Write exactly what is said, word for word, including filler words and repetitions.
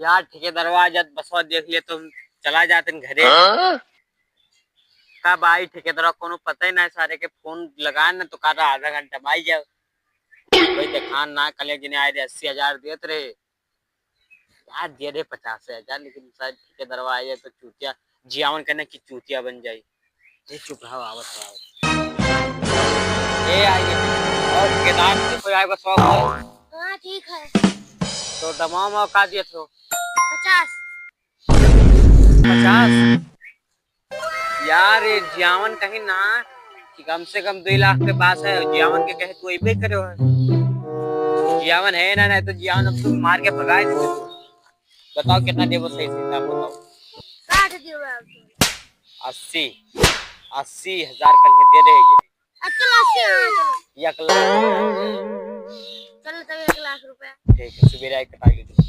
यार, ठेकेदारवा जब बसवा देख ले तो हम चला जाते हैं घरे। हाँ? कब आई ठेकेदारवा, कोनो पता ही ना है। सारे के फोन लगाए ना तो कहा आधा घंटा में आई जाओ। भाई देखान ना, कल एक जने आए रहे, अस्सी हजार देत रहे, यार दे रहे पचास हजार, लेकिन शायद ठेकेदारवा आए तो चूतिया, जियावन कहना कि चूतिया बन जाई। ये चुप रहो, आवत रहो। ए आइए। और ठेकेदार से कोई आए बस? हाँ, ठीक है। तो दमा उमा का दिए थे? पचास। पचास? यार, ये जियावन कहीं ना कि कम से कम दो लाख के पास है, जियावन के कहे तू अइबे करे हो। जियावन है ना, नहीं तो जियावन अब तू मार के भगाए देते। बताओ कितना देबो, सही से हिसाब बताओ। साठ देबो आप। अस्सी, अस्सी हजार कल दे रहे ये। चलो अस्सी, हाँ, चलो। एक लाख। चलो तब एक लाख रुपया। ठीक है, सुबेरे आके कटाई लीजिए।